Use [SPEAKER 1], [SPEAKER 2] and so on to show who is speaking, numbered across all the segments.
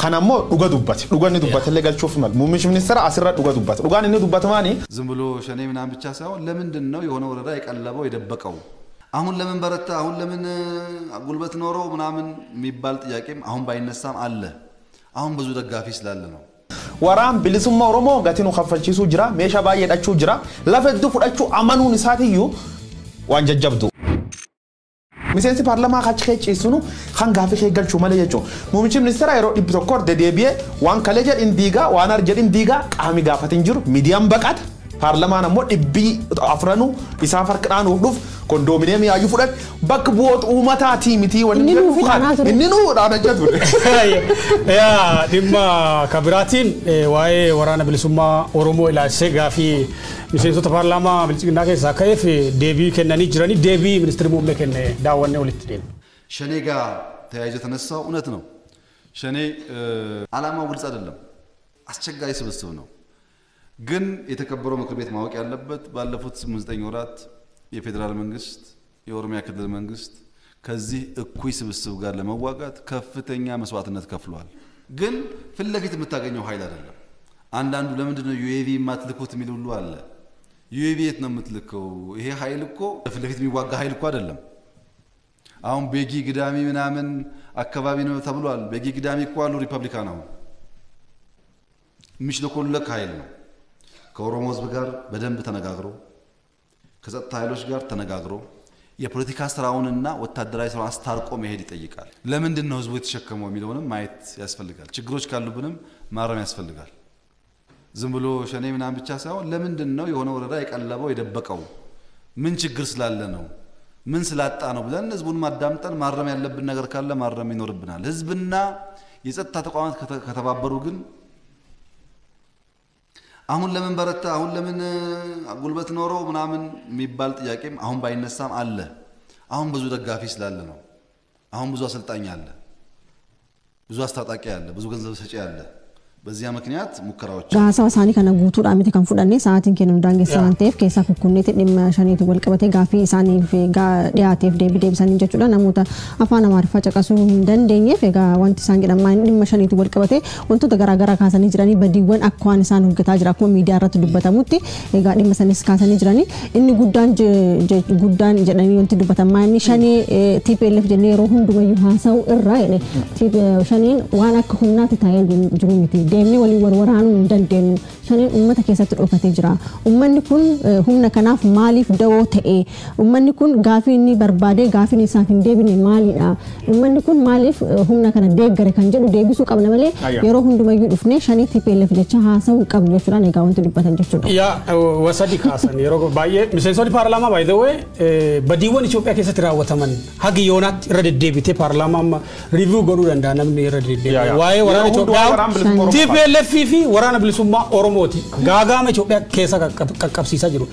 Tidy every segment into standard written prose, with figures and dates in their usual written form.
[SPEAKER 1] Kana immoo dhuga dubbate. Dhuga inni dubbate illee galchuuf mala. Muummichi ministeera asirra dhuga dubbate. Dhugaan inni dubbate maani?
[SPEAKER 2] ዝም ብሎ ሸኔ ምናምን ብቻ ሳይሆን ለምንድን ነው የሆነ ወረዳ የቀለበው የደበቀው? አሁን ለምን በረታ፣ አሁን ለምን ጉልበት ኖረው ምናምን የሚባል ጥያቄም አሁን ባይነሳም አለ። አሁን ብዙ ደጋፊ ስላለ ነው።
[SPEAKER 1] Waraan bilisummaa Oromoo gatii nu kaffalchiisuu jira, meeshaa baay'ee hidhachuu jira, lafa hedduu fudhachuu amanuun isaatiyyuu waan jajjabdu. Miseensi paarlamaa achi kee ciisunu kan gaafii kee galchuu malee jechuudha. Muummichi ministeera yeroo 100 deddeebi'ee waan kalee jedhin diigaa, waan har jedhin diigaa, qaami gaafatin jiru, miidiyaan baqata. Paarlamaan ammoo 400 isaaf harka dhaanuuf dhufu kondoominiyeemii yaayyuu fudhate bakka bu'oota uummataatii miti wanni
[SPEAKER 3] Inni nuuf
[SPEAKER 1] jedhu
[SPEAKER 3] dhaanaa ture.
[SPEAKER 1] Inni nuu dhaanachaa ture.
[SPEAKER 4] Yaa, dhimma kabiraatiin waa'ee waraana bilisummaa Oromoo ilaalchisee gaafii miseensota paarlaamaa bilchiginaa keessaa ka'eef deebii kennanii jiranii, deebii ministeerri muummee kenne daawwannee walitti deemna.
[SPEAKER 2] ሸኔ ጋር ተያይዞ የተነሳው እውነት ነው። ሸኔ ዓላማው ግልጽ አይደለም። አስቸጋሪ ስብስብ ነው። ግን የተከበረው ምክር ቤት ማወቅ ያለበት ባለፉት 8 9 ወራት የፌዴራል መንግስት፣ የኦሮሚያ ክልል መንግስት ከዚህ እኩይ ስብስብ ጋር ለመዋጋት ከፍተኛ መስዋዕትነት ከፍሏል። ግን ፊት ለፊት የምታገኘው ኃይል አይደለም። አንዳንዱ ለምንድን ነው ዩኤቪ የማትልኩት የሚል ሁሉ አለ። ዩኤቪ የት ነው የምትልከው? ይሄ ኃይል እኮ ፊት ለፊት የሚዋጋ ኃይል እኮ አይደለም። አሁን ቤጊ ግዳሚ ምናምን አካባቢ ነው ተብሏል። ቤጊ ግዳሚ እኮ አሉ ሪፐብሊካን አሁን የሚሽለኮለክ ኃይል ነው። ከኦሮሞ ህዝብ ጋር በደንብ ተነጋግሮ፣ ከጸጥታ ኃይሎች ጋር ተነጋግሮ፣ የፖለቲካ ስራውንና ወታደራዊ ስራውን አስታርቆ መሄድ ይጠይቃል። ለምንድን ነው ህዝቡ የተሸከመው የሚለውንም ማየት ያስፈልጋል። ችግሮች ካሉብንም ማረም ያስፈልጋል። ዝም ብሎ ሸኔ ምናምን ብቻ ሳይሆን ለምንድን ነው የሆነ ወረዳ የቀለበው የደበቀው? ምን ችግር ስላለ ነው? ምን ስላጣ ነው ብለን ህዝቡን ማዳምጠን ማረም ያለብን ነገር ካለ ማረም ይኖርብናል። ህዝብና የጸጥታ ተቋማት ከተባበሩ ግን አሁን ለምን በረታ፣ አሁን ለምን ጉልበት ኖረው ምናምን የሚባል ጥያቄም አሁን ባይነሳም አለ። አሁን ብዙ ደጋፊ ስላለ ነው። አሁን ብዙ አሰልጣኝ አለ፣ ብዙ አስታጣቂ አለ፣ ብዙ ገንዘብ ሰጪ አለ። በዚያ ምክንያት ሙከራዎች
[SPEAKER 3] Haasawa isaanii kana guutuudhaan miti kan fudhanne, sa'aatiin keenya nu daangessa waan ta'eef keessaa kukkunneetti dhimma shaniitu wal qabatee gaafii isaaniif dhiyaateef deebii deebisanii jechuudha. Namoota afaan Amaariffaa caqasuu hin dandeenyeef egaa wanti isaan jedhan dhimma shaniitu wal qabatee wantoota garaagaraa kaasanii jiranii, badiiwwan akka waan isaan hojjetaa jira akkuma miidiyaa irratti dubbatamutti egaa dhimma sanis kaasanii jiranii. Inni guddaan guddaan jedhanii wanti dubbatan inni shanee TPLF jennee yeroo hundumayyuu haasa'u irraa jedhe, shaniin waan akka humnaatti taa'ee jiru miti, deemnee waliin wal waraanuu hin dandeenyu, shaneen uummata keessatti dhokatee jira, uummanni kun humna kanaaf maaliif dawoo ta'e, uummanni kun gaafii inni barbaade gaafiin isaaf hin deebine maalidha, uummanni kun maaliif humna kana deeggare kan jedhu deebisuu qabna malee yeroo hundumayyuu dhufnee shanii TPLF jecha haasa'uu hin qabnu jechuudhaan egaa wanti dubbatan jechuudha.
[SPEAKER 4] Yaa, wasadi kaasan yeroo baay'ee miseensonni paarlaamaa, by the way, badiiwwan Itoophiyaa keessatti raawwataman hagi yoonaatti irra deddeebitee paarlaamaa amma review godhuu danda'a namni irra deddeebi'e. Waa'ee waraana Itoophiyaa TPLF fi waraana bilisummaa Oromooti. Gaagaama Itoophiyaa keessa qaqqabsiisaa jiru.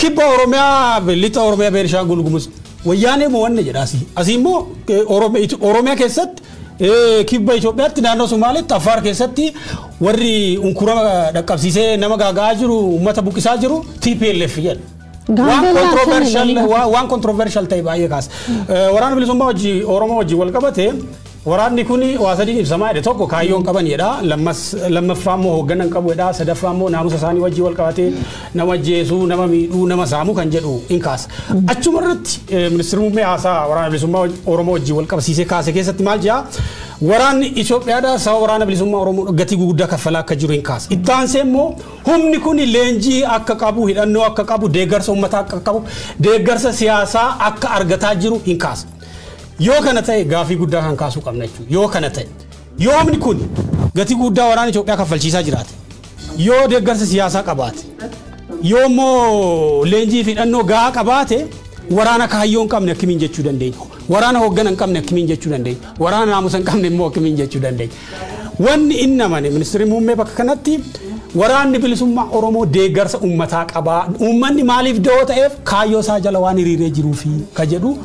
[SPEAKER 4] Kibba Oromiyaa, lixa Oromiyaa, Beenishaangul Gumuz wayyaanee mo'anne jedha asii. Asii immoo Oromiyaa keessatti, kibba Itoophiyaatti, naannoo Somaaliitti, Affaar keessatti warri unkurama dhaqqabsiisee nama gaaga'aa jiru, uummata buqqisaa jiru TPLF jedha. Waan controversial, waan controversial ta'e baay'ee kaasa. Waraana bilisummaa hojii Oromoo wajjin wal qabate waraanni kun waa sadiin ibsamaa jedhe: tokko kaayyoon qaban jedha, lammaffaa immoo hoogganan qabu jedha, sadaffaa immoo naamusa isaanii wajjin wal qabatee nama ajjeesuu, nama miidhuu, nama saamuu kan jedhu in kaasa. Achuma irratti ministeerri muummee haasaa waraana bilisummaa Oromoo wajjin wal qabsiisee kaase keessatti maal jedhaa? Waraanni Itoophiyaadhaa saba waraana bilisummaa Oromoo gatii guguddaa kaffalaa akka jiru hin kaasa. Itti aansee immoo humni kun leenjii akka qabu, hidhannoo akka qabu, deeggarsa uummataa akka qabu, deeggarsa siyaasaa akka argataa jiru hin kaasa. Yoo kana ta'e gaafii guddaa kan kaasuu qabna jechuudha. Yoo kana ta'e, yoo humni kun gatii guddaa waraana Itoophiyaa kaffalchiisaa jiraate, yoo deeggarsa siyaasaa qabaate, yoo immoo leenjii fi hidhannoo gahaa qabaate, waraana kaayyoo hin qabne akkamiin jechuu dandeenya? Waraana hooggana hin qabne akkamiin jechuu dandeenya? Waraana naamusa hin qabne immoo akkamiin jechuu dandeenya? Wanni inni amane ministeerri muummee bakka kanatti waraanni bilisummaa Oromoo deeggarsa uummataa qabaa. Uummanni maaliif da'oo ta'eef kaayyoo isaa jala waan hiriiree jiruu fi ka jedhu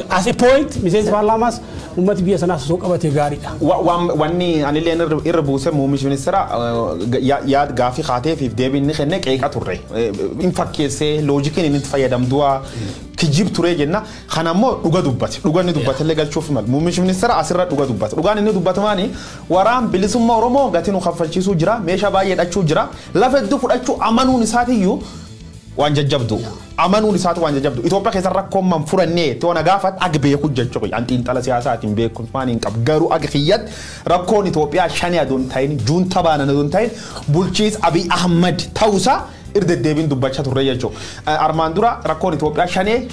[SPEAKER 4] as a point miseensi paarlaamaas uummati biyya sanaas osoo qabatee gaariidha.
[SPEAKER 1] Wanni anillee irra buuse muummichi ministeera yaad gaafii kaateef deebii inni kenne qeeqa turre. In fakkeessee loojikiin inni itti fayyadamdu'a. Kijib turee jenna kanammoo dhuga dubbate dhuganni dubbate illee galchuuf mal muummichi ministeera asirra dhuga dubbate dhugaan inni dubbate waraan bilisummaa Oromoo gatii nu kaffalchiisuu jira meeshaa baay'ee dhachuu jira lafa hedduu fudhachuu amanuun isaatiyyuu waan jajjabdu amanuun isaatu waan jajjabdu Itoophiyaa keessa rakkoon man furannee toona gaafat ag beeku jechuudha an xiinxala siyaasaatiin beekumsa maan hin qabu garuu ag kiyyatti rakkoon Itoophiyaa shanii aduun ta'in juunta baanan aduun ta'in bulchiis Abiy Ahmad ta'uusaa irra dubbachaa turre jechuudha. Armaan dura rakkoon Itoophiyaa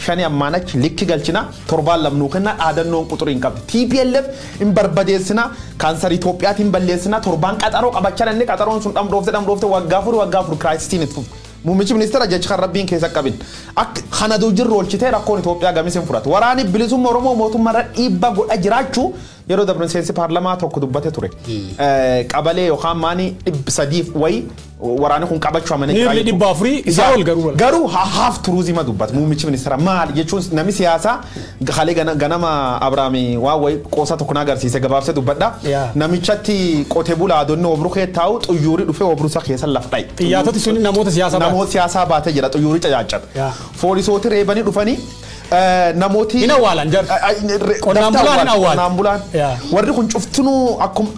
[SPEAKER 1] shanee ammaan achi likki galchina torbaan lamnuu kenna dhaadannoon quxurii hin qabdi. TPLF hin barbadeessina kaansarii Itoophiyaatiin balleessina torbaan qaxaroo qabachaa dhanne qaxaroon sun dhamdhoofte waggaa afur kiraayisitiin itti fufu. Muummichi ministeera jecha kan rabbiin keessa qabin. Akka kana jirru oolchitee rakkoon Itoophiyaa gamis hin furatu. Waraanni bilisummaa Oromoo mootummaa irra dhiibbaa godha jiraachuu yeroo dabre miseensi paarlamaa tokko dubbate ture. Qabalee yookaan maanii 300 wayii waraanni kun qabachuu amane
[SPEAKER 4] jira. Niirli 400 isaa ol garuu.
[SPEAKER 1] Garuu haaf turuuzima dubbata muummichi ministeera maali jechuun namni siyaasaa halee ganama Abiraami waa wayii qoosa tokko na agarsiise gabaabsee dubbadha. Namichatti qotee bulaa adoonni obruu kee taa'u xuyyuurii dhufee obruu isaa keessa laf dhaye.
[SPEAKER 4] Xiyyaatoti sun namoota siyaasaa baate.
[SPEAKER 1] Namoota siyaasaa baatee jira xuyyuurii cacaacata. Foolisooti reebanii dhufanii namooti.
[SPEAKER 4] Hin awwaalan jarri. Qonnaan bulaan hin awwaalan.
[SPEAKER 1] Qonnaan bulaan. Warri kun cuftinuu akkuma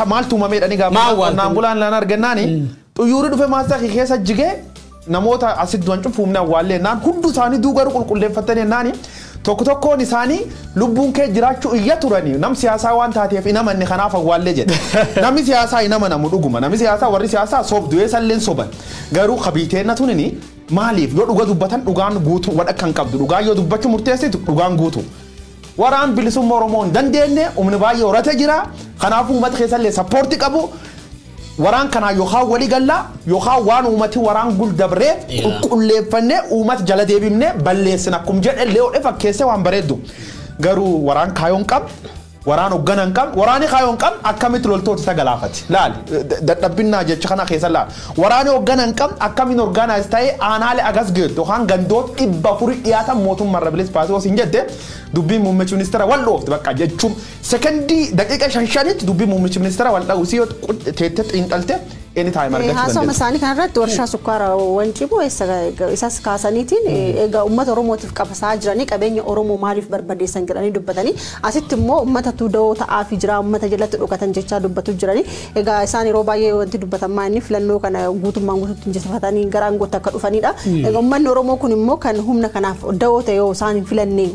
[SPEAKER 1] maaltu uumameedhani gaafa qonnaan bulaan laan argannaani. Xuyyuurii dhufe maasaa keessa jigee namoota asitti du'an cufuumne awwaallee naan hundi isaanii duugaruu qulqulleeffatanii naani tokko tokkoon isaanii lubbuun kee jiraachuu iyya turanii nam siyaasaa waan taateef hin amanne kanaaf awwaallee jedhe. Namni siyaasaa hin amanamu dhuguma namni siyaasaa warri siyaasaa sobdu'ee salleen soban garuu qabiiteenna tunini maaliif yoo dhuga dubbatan dhugaan guutuu wadha kan qabdu dhugaan yoo dubbachuu murteessitu dhugaan guutuu. Waraan bilisummaa Oromoo hin dandeenye humni baay'ee horate jira kanaafuu uummata keessallee sappoortii qabu. Waraan kanaa yookaan walii gallaa yookaan waan uummati waraan guldabree qulqulleeffannee uummata jala deebifnee balleessina akkuma jedhe illee hodhe fakkeessee waan bareeddu. Garuu waraan kaayoon qab waraan hoogganan qab waraani kaayoon qab akkamitti loltoota isa galaafati laali dadhabbinnaa jecha kana keessa laali waraani hoogganan qab akkamiin orgaanaayis ta'ee aanaalee agas geettu yookaan gandoota 400 dhiyaatan mootummaa irra bilis baasee osoo hin jette dubbiin muummichi ministeera wal dhoofte bakka jechuun sekondii daqiiqa 5-5tti dubbiin muummichi ministeera wal dha'u si yoo teettee xiinxalte inni taa'ee argachuu dandeessa.
[SPEAKER 3] Haasawuma isaanii kanarratti warshaa sukkaara Wancii isas kaasaniitiin egaa uummata Oromootiif qabsaa jiranii qabeenya Oromoo maaliif barbadeessan jedhanii dubbatanii asitti immoo uummata tuudoo ta'aafii jira uummata jalatti dhokatan jechaa dubbatu jiranii egaa isaan yeroo baay'ee wanti dubbatamaa inni filannoo kana guutummaan guutuutti injifatanii gara aangootti akka dhufanidha. Egaa uummanni Oromoo kun immoo kan humna kanaaf da'oo ta'e yoo isaan hin filanne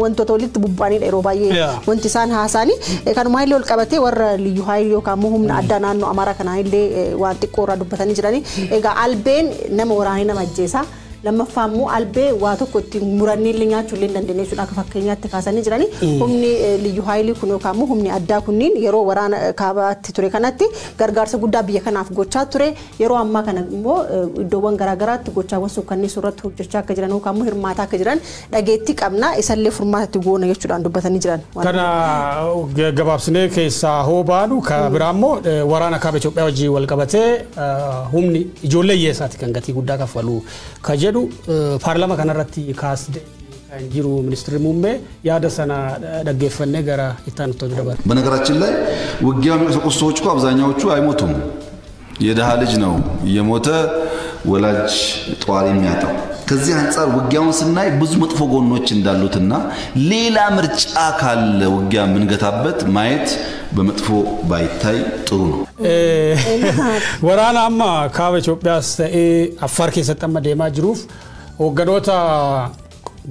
[SPEAKER 3] wantoota walitti bubba'anidha yeroo baay'ee wanti isaan haasa'anii kanumaa illee ol qabatee warra liyyuu haayil yookaan immoo humna addaa naannoo Amaaraa kanaa illee waan xiqqoo irraa dubbatanii jiranii. Egaa albeen nama waraanee nama ajjeesa. Lammaffaa immoo albee waa tokko ittiin murannee illee nyaachuu illee hin dandeenye jechuudha akka fakkeenyaatti kaasanii jiranii. Humni liyyuu haayilii kun yookaan immoo humni addaa kunniin yeroo waraana kaabaatti ture kanatti gargaarsa guddaa biyya kanaaf gochaa ture. Yeroo ammaa kana immoo iddoowwan garaagaraatti gochaawwan suukkanneessuu irratti hojjechaa akka jiran yookaan immoo hirmaataa akka jiran dhageettii qabna isallee furmaatatti goona jechuudhaan dubbatanii jiran.
[SPEAKER 4] Kana gabaabsinee keessaa hoo baanu ka biraa immoo waraana kaaba Itoophiyaa wajjin wal qabatee humni ijoollee hiyyeessaati kan gatii guddaa kaffalu ka jedhu paarlama kanarratti kaasde kan jiru ministeerri muummee yaada sana dhaggeeffannee gara itti aanutti dabarra.
[SPEAKER 2] በነገራችን ላይ ውጊያ የሚቀሰቅሱ ሰዎች እኮ አብዛኛዎቹ አይሞቱም። የድሃ ልጅ ነው እየሞተ ወላጅ ጧሪ የሚያጣው። ከዚህ አንፃር ውጊያውን ስናይ ብዙ መጥፎ ጎኖች እንዳሉትና ሌላ ምርጫ ካለ ውጊያ የምንገታበት ማየት በመጥፎ ባይታይ ጥሩ ነው።
[SPEAKER 4] Waraana amma kaaba Itoophiyaas ta'ee Affaar keessatti amma deemaa jiruuf hoogganoota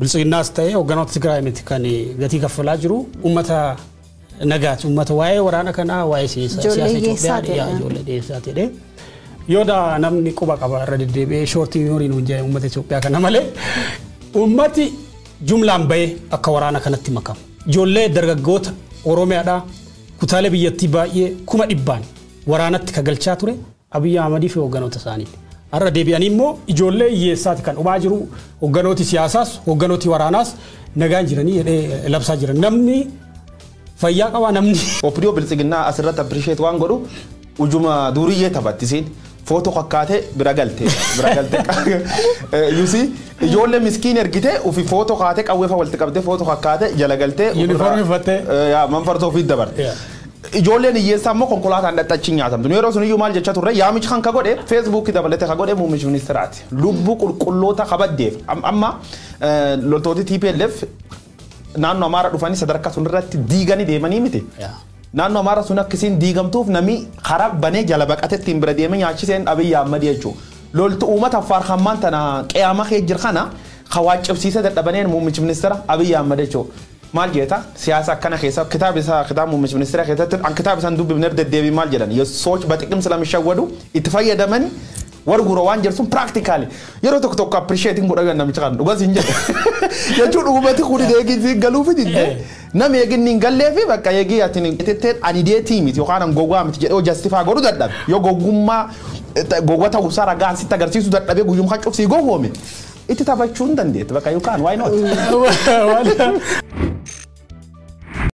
[SPEAKER 4] biltsiginnaas ta'ee hoogganoota Tigraay miti kan gatii kaffalaa jiru uummata nagaati. Uummata waa'ee waraana kanaa waa'ee siyaasa Itoophiyaa ijoollee dhiyeessaa ta'e. Yooda namni quba qaba irra deddeebi'ee shoortii horiin hin jedhe uummata Itoophiyaa kana malee uummati jumlaan bahee akka waraana kanatti makamu. Ijoollee dargaggoota Oromiyaadhaa kutaalee biyyattii baay'ee 100,000 waraanatti kagalchaa ture Abiyyi Ahmadii fi hoogganoota isaaniiti. Har'a deebi'anii immoo ijoollee hiyyeessaati kan dhumaa jiru hoogganooti siyaasaas hoogganooti waraanaas nagaan jiranii jedhee labsaa jiran. Namni fayyaa qabaa namni.
[SPEAKER 1] Oppidiyoo biltsiginnaa asirratti appirisheet waan godhu ujuma duriyyee taphattisiin footoo kakkaatee bira galte you see ijoollee miskiin ergite ufi footoo kaatee qawwee fa walitti qabdee footoo kakkaatee jala galtee
[SPEAKER 4] Yuunifoormii uffattee.
[SPEAKER 1] Yaa manfartoo ofiit dabarte. Ijoolleen hiyyeessaa immoo konkolaataan dhadhachi nyaatamtu. Yeroo sun iyyuu maal jechaa turre? Yaamichi kan ka godhe Feesbuukii dabalatee ka godhe muummichi ministeeraati. Lubbuu qulqulloota kabaddeef amma loltooti TPLF naannoo Amaaraa dhufanii sadarkaa sun irratti diiganii deemanii miti. Naannoo Amaaraa sun akkasiin diigamtuuf namni karaa banee jala baqatee ittiin bira deemee nyaachiseen Abiyyi Ahmad jechuudha. Loltu uummata Affaar hammaan tana qe'aama kee jira kana kawaacibsiisee dadhabaneen muummichi ministeera Abiyyi Ahmad jechuudha. Maal jeeta siyaasa akkana keessa kitaaba isaa, kitaaba muummichi ministeera keessatti an kitaaba isaan dubbifneef deddeebii maal jedhan, ሰዎች በጥቅም ስለሚሸወዱ itti fayyadamani wargura waan jedhu sun practically yeroo tokko tokko appreciating godhan namicha kan dhugas hin jedhu jechuun uummati kun eegii galuufi didde nama eeginni hin galleefi bakka eegii ati tetteen ani deetii miti yookaan an gowwaa miti jedhee justify godhuu dadhabe, yoo gowwummaa gowwa ta'uusaa ragaan sitti agarsiisuu dadhabee guyyuma kan cufsii gowwoome itti taphachuu hin dandeette bakka yookaan why not.